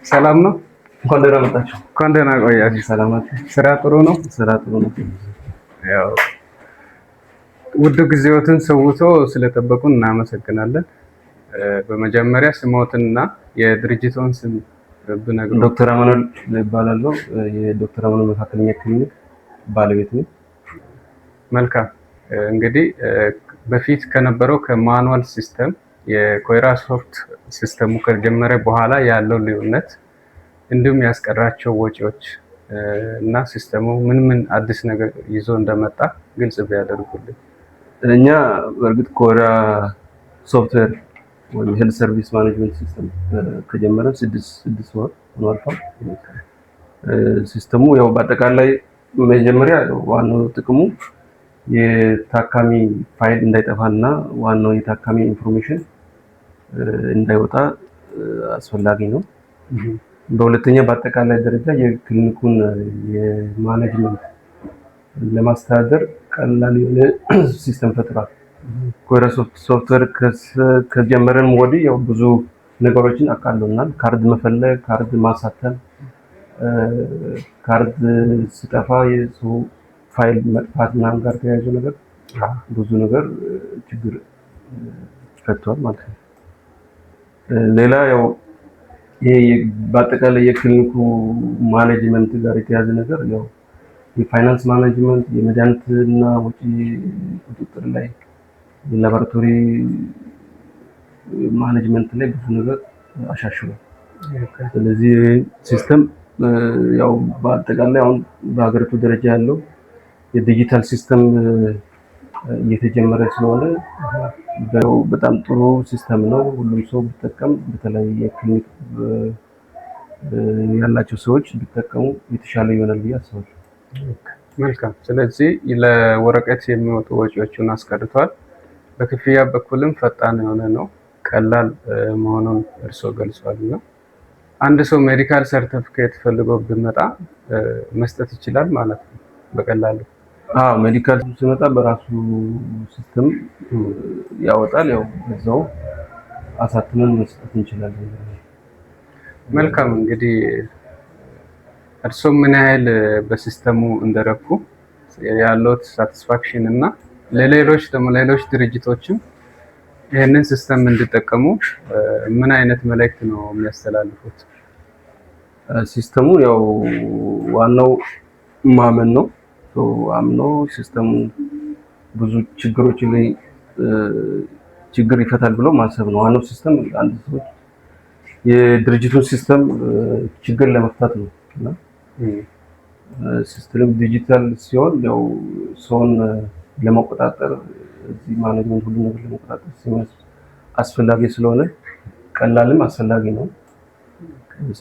ሰላም ነው? እንኳን ደህና መጣችሁ። እንኳን ደህና ቆያችሁ። ሰላም ናችሁ? ስራ ጥሩ ነው? ስራ ጥሩ ነው። ያው ውድ ጊዜዎትን ሰውቶ ስለጠበቁን እናመሰግናለን። በመጀመሪያ ስሞትንና የድርጅቶን ስም ብነግሩ። ዶክተር አማኑኤል እባላለሁ። የዶክተር አማኑኤል መካከለኛ ክሊኒክ ባለቤት ነኝ። መልካም። እንግዲህ በፊት ከነበረው ከ manual system የኮይራ ሶፍት system ኡ ከጀመረ በኋላ ያለው ልዩነት፣ እንዲሁም ያስቀራቸው ወጪዎች እና system ኡ ምን ምን አዲስ ነገር ይዞ እንደመጣ ግልጽ ቢያደርጉልን። እኛ በእርግጥ ኮይራ ሶፍትዌር ወይም health service management system ከጀመረ 6 ወር ሆኖ አልፏል። System ኡ ያው በአጠቃላይ መጀመሪያ ዋናው ጥቅሙ የታካሚ ፋይል እንዳይጠፋና ዋናው የታካሚ information እንዳይወጣ አስፈላጊ ነው። በሁለተኛ በአጠቃላይ ደረጃ የክሊኒኩን የ management ለማስተዳደር ቀላል የሆነ system ፈጥሯል። ኮይራ ሶፍትዌር ከጀመረን ወዲህ ያው ብዙ ነገሮችን አቃሎናል። ካርድ መፈለግ፣ ካርድ ማሳተም፣ ካርድ ሲጠፋ የሰው ፋይል መጥፋት ምናምን ጋር ተያይዞ ነገር ብዙ ነገር ችግር ፈቷል ማለት ነው። ሌላ ያው ይሄ በአጠቃላይ የክሊኒኩ management ጋር የተያዘ ነገር ያው የ finance management፣ የመድኃኒትና ወጪ ቁጥጥር ላይ፣ የላቦራቶሪ management ላይ ብዙ ነገር አሻሽሏል። ስለዚህ system ያው በአጠቃላይ አሁን በሀገሪቱ ደረጃ ያለው የ digital system እየተጀመረ ስለሆነ በጣም ጥሩ system ነው። ሁሉም ሰው ቢጠቀም፣ በተለይ የክሊኒክ ያላቸው ሰዎች ቢጠቀሙ የተሻለ ይሆናል ብዬ አስባለሁ። መልካም። ስለዚህ ለወረቀት የሚወጡ ወጪዎችን አስቀርቷል። በክፍያ በኩልም ፈጣን የሆነ ነው፣ ቀላል መሆኑን እርስዎ ገልጿል። እና አንድ ሰው medical certificate ፈልጎ ቢመጣ መስጠት ይችላል ማለት ነው በቀላሉ? አዎ፣ medical ሲመጣ በራሱ system ያወጣል። ያው በዛው አሳትመን መስጠት እንችላለን። መልካም። እንግዲህ እርስዎ ምን ያህል በ system ኡ እንደረኩ ያለዎት satisfaction እና ለሌሎች ደግሞ ሌሎች ድርጅቶችም ይህንን system እንዲጠቀሙ ምን አይነት መልእክት ነው የሚያስተላልፉት? System ኡ ያው ዋናው ማመን ነው። አምኖ system ኡ ብዙ ችግሮች ላይ ችግር ይፈታል ብሎ ማሰብ ነው። ዋናው system አንድ ሰዎች የድርጅቱን system ችግር ለመፍታት ነው እና system digital ሲሆን ያው ሰውን ለመቆጣጠር፣ እዚህ management ሁሉ ነገር ለመቆጣጠር አስፈላጊ ስለሆነ ቀላልም አስፈላጊ ነው።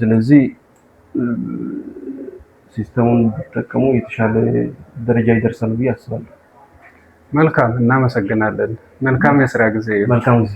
ስለዚህ system ኡን ቢጠቀሙ የተሻለ ደረጃ ይደርሳሉ ብዬ አስባለሁ። መልካም፣ እናመሰግናለን። መልካም የስራ ጊዜ። መልካም ጊዜ።